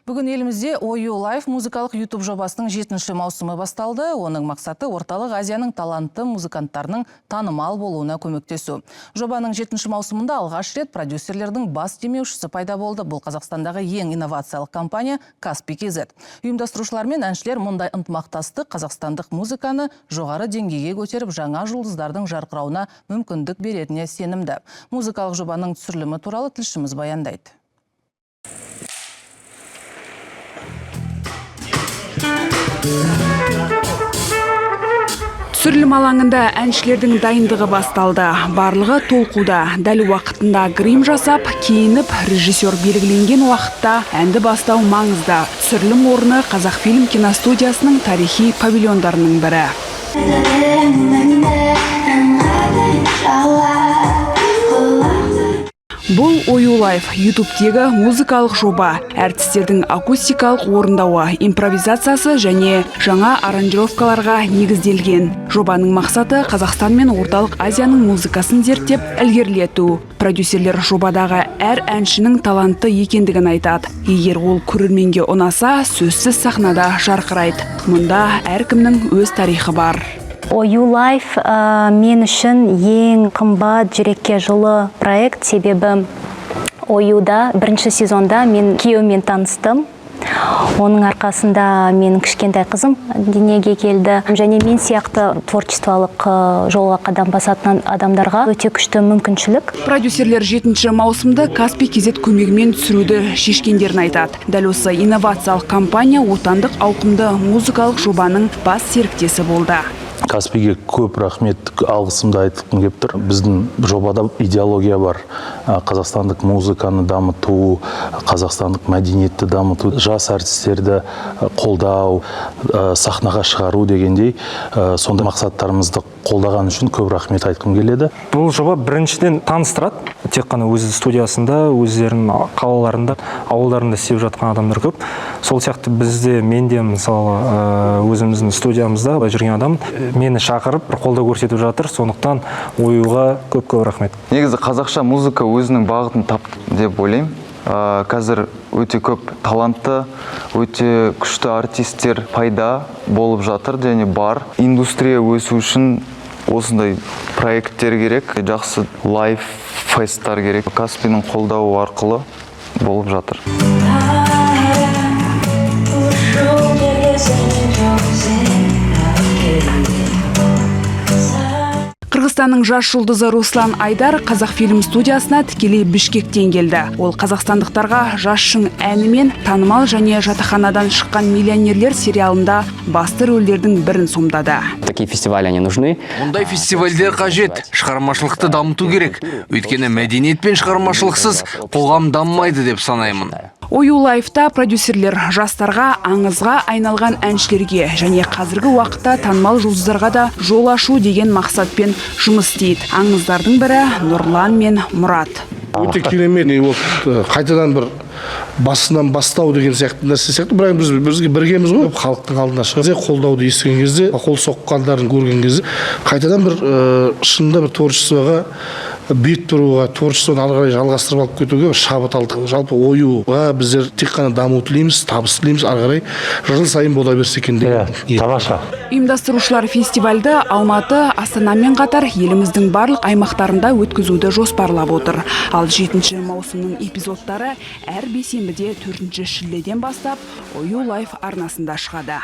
Бүгін елімізде «Ою Лайф» музыкалық YouTube жобасының жетінші маусымы басталды. Оның мақсаты – Орталық Азияның талантты музыканттарының танымал болуына көмектесу. Жобаның жетінші маусымында алғаш рет продюсерлердің бас демеушісі пайда болды. Бұл – Қазақстандағы ең инновациялық компания Каспий KZ. Ұйымдастырушылар мен әншілер мұндай ынтымақтастық қазақстандық музыканы жоғары деңгейге көтеріп, жаңа жұлдыздардың жарқырауына мүмкіндік беретініне сенімді. Музыкалық жобаның түсірілімі туралы тілшіміз баяндайды. Түсірілім алаңында әншілердің дайындығы басталды. Барлығы толқуда. Дәл уақытында грим жасап, киініп, режиссер белгіленген уақытта әнді бастау маңызды. Түсірілім орны – Қазақфильм киностудиясының тарихи павильондарының бірі. Бұл – «Ою Лайф» ютубтегі музыкалық жоба. Әртістердің акустикалық орындауы, импровизациясы және жаңа аранжировкаларға негізделген. Жобаның мақсаты – Қазақстан мен Орталық Азияның музыкасын зерттеп, ілгерілету. Продюсерлер жобадағы әр әншінің талантты екендігін айтады. Егер ол көрерменге ұнаса, сөзсіз сахнада жарқырайды. Мұнда әркімнің өз тарихы бар. «Ою Лайф» мен үшін ең қымбат, жүрекке жылы проект, себебі «Оюда» бірінші сезонда мен күйеуіммен таныстым. Оның арқасында менің кішкентай қызым дүниеге келді. Және мен сияқты творчестволық жолға қадам басатын адамдарға өте күшті мүмкіншілік. Продюсерлер жетінші маусымды Каспий KZ көмегімен түсіруді шешкендерін айтады. Дәл осы инновациялық компания отандық ауқымды музыкалық жобаның бас серіктесі болды. Каспийге көп рахмет, алғысымды айтқым келіп тұр. Біздің жобада идеология бар: қазақстандық музыканы дамыту, қазақстандық мәдениетті дамыту, жас әртістерді қолдау, сахнаға шығару дегендей, сондай мақсаттарымызды қолдаған үшін көп рахмет айтқым келеді. Бұл жоба біріншіден таныстырады. Тек қана өз студиясында, өздерінің қалаларында, ауылдарында істеп жатқан адамдар көп. Сол сияқты бізде, мен де, мысалы, өзіміздің студиямызда жүрген адам мені шақырып, бір қолдау көрсетіп жатыр. Сондықтан «Оюға» көп көп рахмет. Негізі қазақша музыка өзінің бағытын тапты деп ойлаймын. Қазір өте көп талантты, өте күшті артистер пайда болып жатыр және бар. Индустрия өсу үшін осындай проекттер керек, жақсы лайв фесттар керек. Каспийдің қолдауы арқылы болып жатыр. Қырғызстанның жас жұлдызы Руслан Айдар Қазақфильм студиясына тікелей Бішкектен келді. Ол қазақстандықтарға «Жас шың» әнімен танымал және «Жатақханадан шыққан миллионерлер» сериалында басты рөлдердің бірін сомдады. Такие фестивали, они нужны. Мұндай фестивальдер қажет. Шығармашылықты дамыту керек. Өйткені мәдениет пен шығармашылықсыз қоғам дамымайды деп санаймын. «Ою Лайфта продюсерлер жастарға, аңызға айналған әншілерге және қазіргі уақытта танымал жұлдыздарға да жол ашу деген мақсатпен жұмыс істейді. Аңыздардың бірі – Нұрлан мен Мұрат. Өте керемет не болып, қайтадан бір басынан бастау деген сияқты нәрсе сияқты, бірақ біз бізге біргеміз ғой. Халықтың алдына шығып, қолдауды естіген кезде, қол соққандарын көрген кезде қайтадан бір шынында бір творчествоға бет бұруға, творчествоны ары қарай жалғастырып алып кетуге бір шабыт алдық. Жалпы «Оюға» біздер тек қана даму тілейміз, табыс тілейміз, ары қарай жыл сайын бола берсе екен деген ниет. Тамаша. Ұйымдастырушылар фестивальді Алматы, Астанамен қатар еліміздің барлық аймақтарында өткізуді жоспарлап отыр. Ал жетінші маусымның эпизодтары әр бейсенбіде 4 шілдеден бастап «Ою Лайф» арнасында шығады.